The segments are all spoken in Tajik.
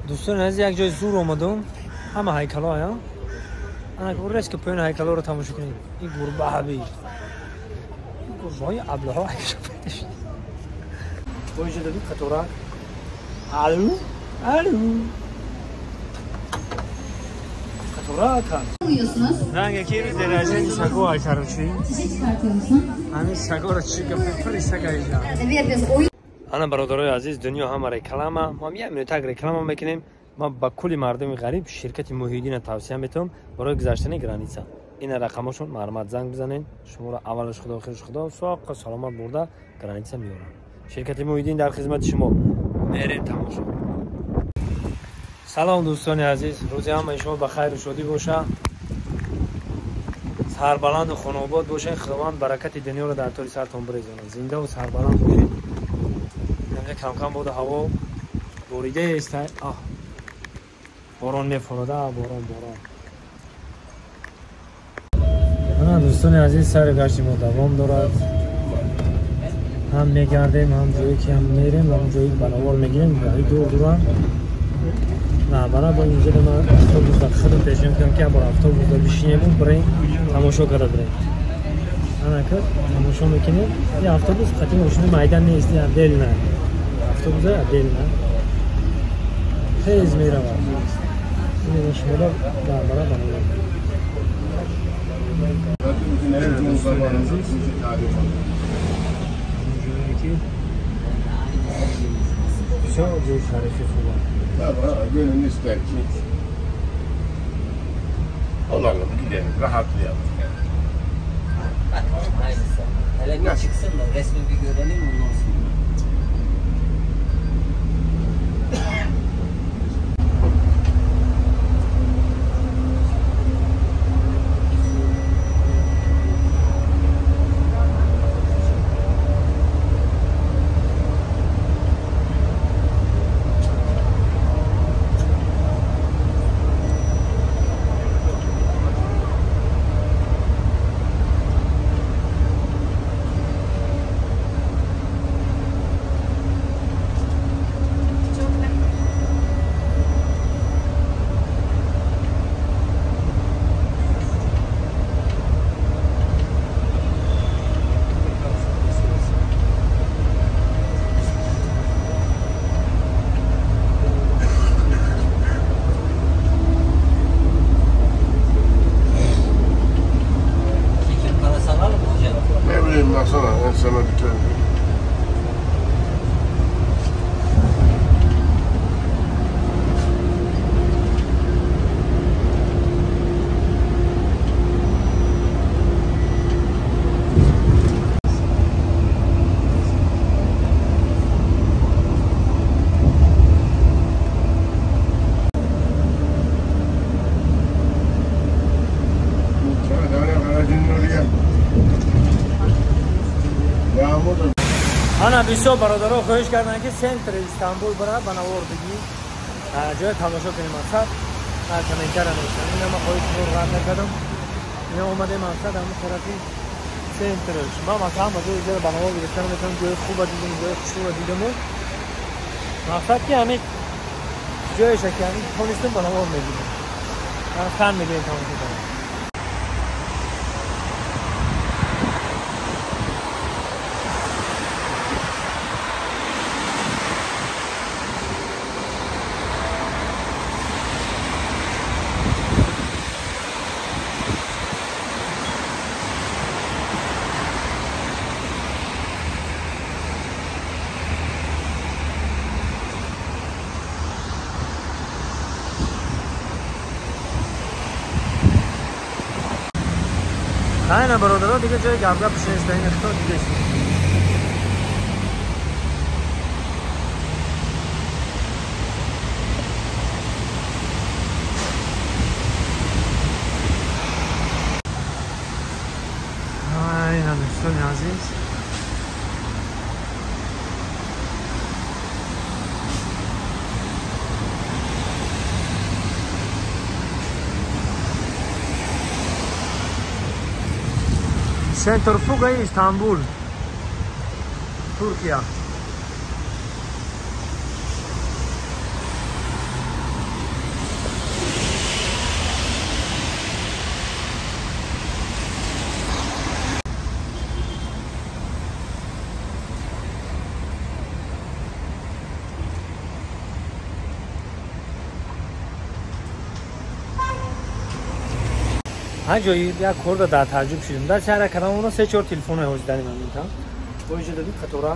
Дӯстони азиз, як ҷои зур омадум. Ҳама ҳайкалҳо ая. Ана рес ки поёни ҳайкалҳоро тамошо кунед. Ин гурба ҳаби. Ин гурбаҳои аблаҳо ҳайкалшо пайда шуд. Бо инҷо дадим қаторак. Алу, алу. Қаторак. Ранге ки имрӯз день саго ай короче. Ҳамин сагоро чӣ гап пури сага инҷа. Ана бародарои азиз, дунё ҳама реклама. Мо як минутак реклама мекунем. Ма ба кулли мардуми ғариб ширкати Муҳиддина тавсия метавам барои гузаштани граница. Ина рақамошон марҳамат занг бизанед. Шуморо аввалаш худо, охираш худо соқ саломат бурда граница меорам. Ширкати Муҳиддин дар хизмати шумо. Мерем тамошо. Салом дӯстони азиз, рӯзи ҳамаи шумо ба хайру шодӣ боша. Сарбаланду хонобод бошед. Худованд баракати дунёро дар тори сартон бирезонад. Зиндаву сарбаланд бошед. Инҷа кам-кам боду ҳаво боридаест. Аҳ, борон мефурода, борон, борон. Ана дӯстони азиз, сайру гашти мо давом дорад. Ҳам мегардем, ҳам ҷое ки ҳам мерем, ҳам ҷое ки балавор мегирем, ҷои дур дурам. На, бана бо инҷа ман автобусда худам пешниҳод кардам ки бор автобусда бишинему бирем, тамошо карда бирем. Ана ки тамошо мекунем. Ин автобус қати мошини майдан нест, ин отдельно. Автобуса отдельно. Тез меравад. Ин шуморо дар бара банавор. Бисёр ҷои тарихи хуб аст. Gönül ister ki olalım, gidelim, rahatlayalım. Bakalım hayırlısı. Hele bir çıksın da resmi bir görelim ondan sonra. Sana bir tane. Ана бисёр бародаро хоҳиш карданд ки центри Истанбул бира ба навор бигӣ, ҷоя тамошо кунем. Мақсад комментара навиштам. Ина ман хоҳиши шуморо рад накардам. Ина омадем мақсад ҳамун тарафи центрш. Ман масалан ба ҷои ҷоя ба навор гирифтан метавонам, ҷои хуба дидам, ҷои хушруро дидаму мақсад ки ҳамин ҷоеша ки ҳамин тонистам ба навор мегирем. Хан мегирем тамошо кунем. Айна бародаро, дига ҷои гапгап нест, ин хто дидест. Айна дӯстони азиз, Centrifuga Istanbul, Туркия. ҳар ҷои як корда дар таъҷуб шудем. Дар сара кадам она 3-4 телефон ҳозир дар ман митам. Бо иҷо даби қатора.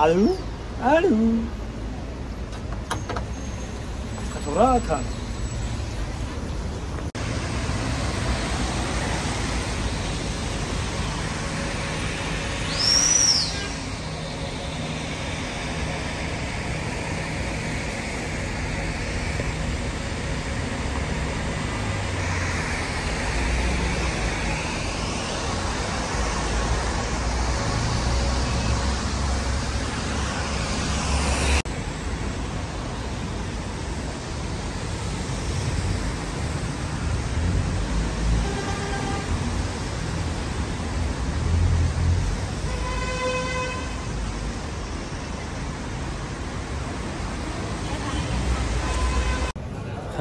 Алу, алу. Қатора кан.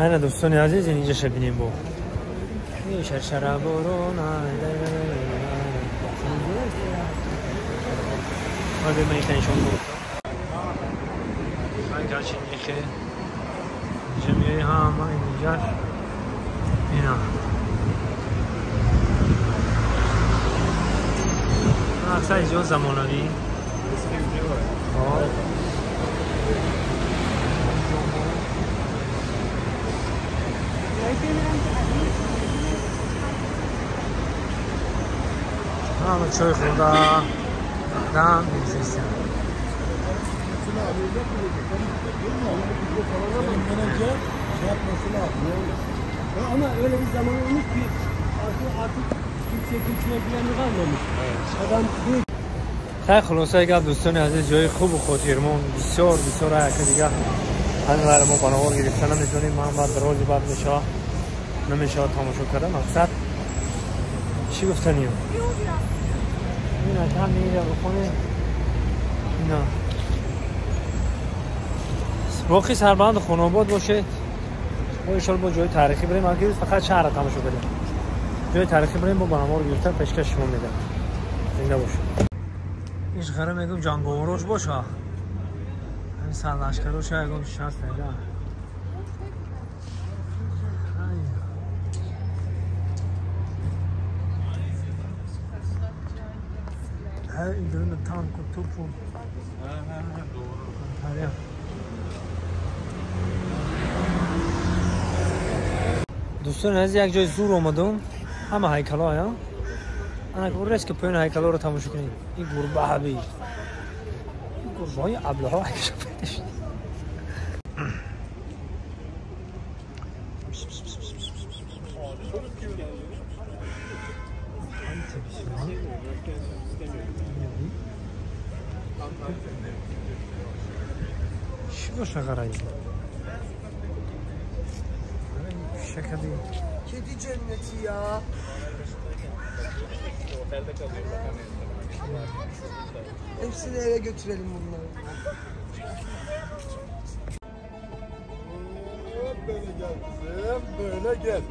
хайна дӯстони азиз, инҷаша бинем бо шаршара борона. اکثر اینجا زمانوی. همه چای خورده دم می‌زنیم. Ama öyle bir zaman olmuş ki artık kimse kimseye güveni kalmamış. Adam diyor. خیلی خلاصه گپ دوستان عزیز، جای خوب و خاطرمون بسیار بسیار که دیگه همین ور ما بناور گرفتن نمیتونیم. من بعد روز بعد میشه نمیشه تماشا کردن. مقصد چی گفتنیم؟ این هم میره بخونه اینا باقی سربند خانواد باشه. ما ان شاءالله با جای تاریخی بریم. اگه فقط شهر تماشا کنیم، جای تاریخی بریم با بناور گرفتن پیشکش شما میدم. زنده باشه. ایش خره میگم جنگاوروش باشه. همین سرلشکروش میگم شانس نده. Her indirimde tank, topu. Doğru. دوستان از یک جای زور اومدم. همه هیکلا ها. انا گورس که پایین هیکلا رو تماشا کنیم. این گربه هبی. این گربه های ابله ها هیکل پیدا شد. چی باشه قراره؟ Şaka değil. Kedi cenneti ya. Hepsini eve götürelim bunları. Böyle gel kızım, böyle gel.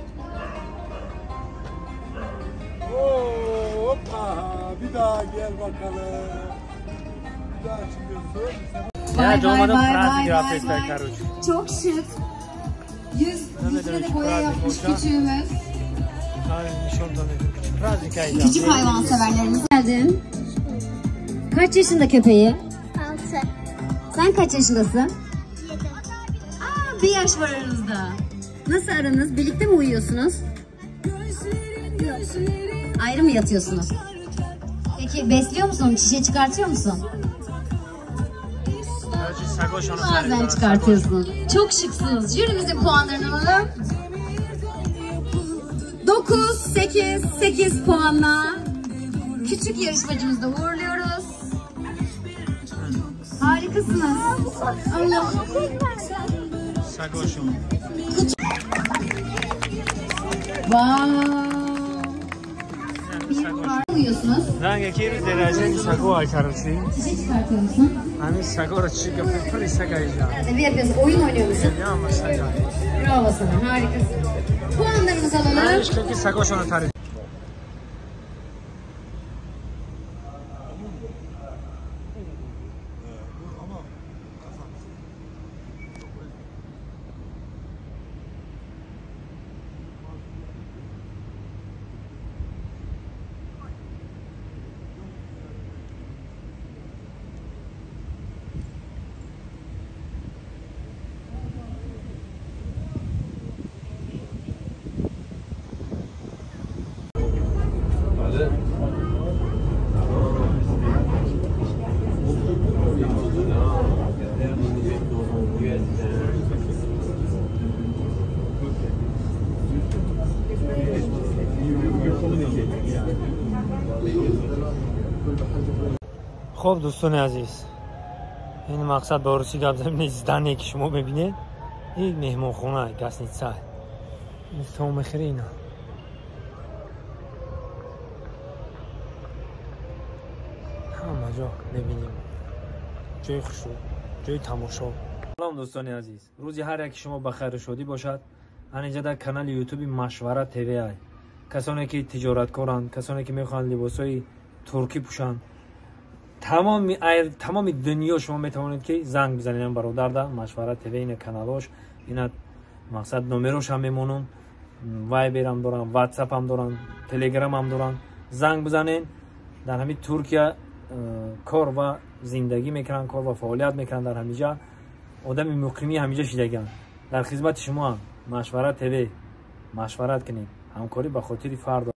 Hoppa, bir daha gel bakalım. Bir daha çıkıyorsun. Ya vay vay vay vay vay. Çok şık. Yüzüne de boya yapmış küçüğümüz. Küçük hayvan severlerimiz. Geldin. Kaç yaşında köpeği? 6. Sen kaç yaşındasın? 7. Aa, bir yaş var aranızda. Nasıl aranız? Birlikte mi uyuyorsunuz? Yok. Ayrı mı yatıyorsunuz? Peki besliyor musun? Çişe çıkartıyor musun? Bazen çıkartıyorsunuz. Çok şıksınız. Jürimizin puanlarını alalım. 9, 8, 8 puanla küçük yarışmacımızı da uğurluyoruz. Harikasınız. Allah. Wow. Uyuyorsunuz. Çişe çıkartıyor musun? Bir yapıyorsun, oyun oynuyor musun? Bravo sana, harikasın. Puanlarımızı alalım. Хоб, дӯстони азиз, ин мақсад ба русӣ гап занем. Здание ки шумо мебинед, ин меҳмонхона, гостиница. Ин то мехӯри ина. Ҳама ҷо мебинем, ҷои хушрӯ, ҷои тамошо. Салом, дӯстони азиз, рӯзи ҳар яки шумо ба хайру шодӣ бошад. Ан инҷа дар канали ютуби Машварат ТВ. Касоне ки тиҷораткоранд, касоне ки мехоҳанд либосҳои туркӣ пӯшанд, тамоми дунё шумо метавонед ки занг бизанед бародарда Машварат ТВ. Ина каналош, ина мақсад номерошам мемонам, вайберам дорам, ватсапам дорам, телеграмам дорам. Занг бизанед. Дар ҳамин Туркия кор ва зиндагӣ мекунанд, кор ва фаъолият мекунанд. Дар ҳамиҷа одами муқимӣ ҳамиҷа шидагианд, дар хизмати шумоам. Машварат ТВ, машварат кунем, ҳамкорӣ ба хотири фардо.